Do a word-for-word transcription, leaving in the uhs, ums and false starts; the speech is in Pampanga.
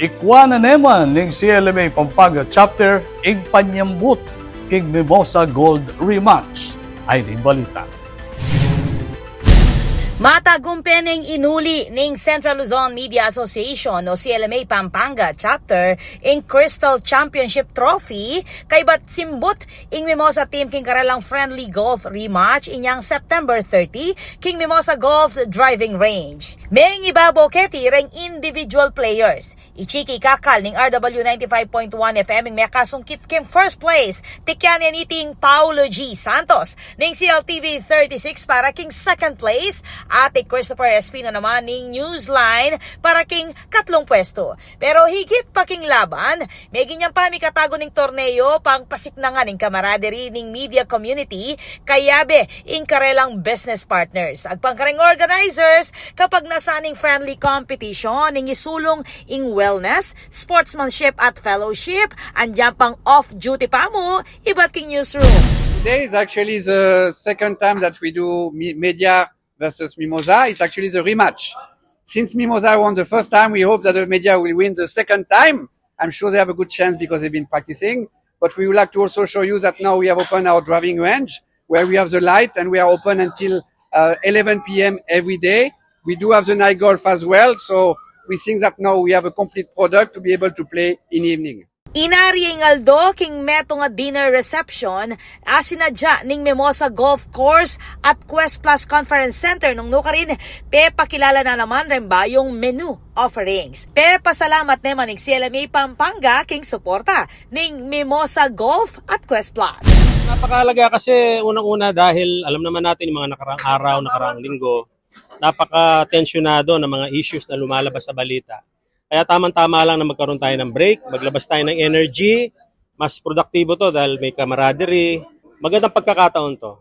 Ikua na naman ning C L M A Pampanga Chapter ing panyambut king Mimosa Gold Rematch. Ay ning balita. Matagumpe neng inuli ning Central Luzon Media Association o C L M A Pampanga Chapter ing Crystal Championship Trophy kaybat simbut ing Mimosa team king karelang friendly golf rematch inyang September thirty king Mimosa Golf Driving Range. Mengibabaw keti reng individual players. Ichi king ikakal ning R W ninety-five point one F M ing mekasungkit king first place, tikyan ya niting Paulo G Santos. Ning C L T V thirty-six para king second place, at i Christopher Espino naman ning Newsline para king katlung pwestu. Pero higit pa king laban, meging yang pamikatago ning torneo pang pasiknangan ing camaraderie ning media community kayabe ing karelang business partners. Agpang kareng organizers, kapagnasan ning friendly competition, ing isulung ing wellness, sportsmanship at fellowship, andiyan pang off-duty pamu ibat king newsroom. Today is actually the second time that we do me- media versus Mimosa. It's actually the rematch. Since Mimosa won the first time, we hope that the media will win the second time. I'm sure they have a good chance because they've been practicing. But we would like to also show you that now we have opened our driving range where we have the light and we are open until uh, eleven p.m. every day. We do have the night golf as well, so we think that now we have a complete product to be able to play in evening. Inari ing aldo king metung a dinner reception a sinadya ning Mimosa Golf Course at Quest Plus Conference Center nung nukarin pepakilala na naman reng bayung menu offerings. Pepasalamat naman ning C L M A Pampanga king suporta ning Mimosa Golf at Quest Plus. Napakahalaga kasi unang-una dahil alam naman natin yung mga nakarang araw, nakarang linggo, napaka-tensyonado ng mga issues na lumalabas sa balita. Kaya tamang-tama lang na magkaroon tayo ng break, maglabas tayo ng energy, mas produktibo to dahil may camaraderie. Magandang pagkakataon to.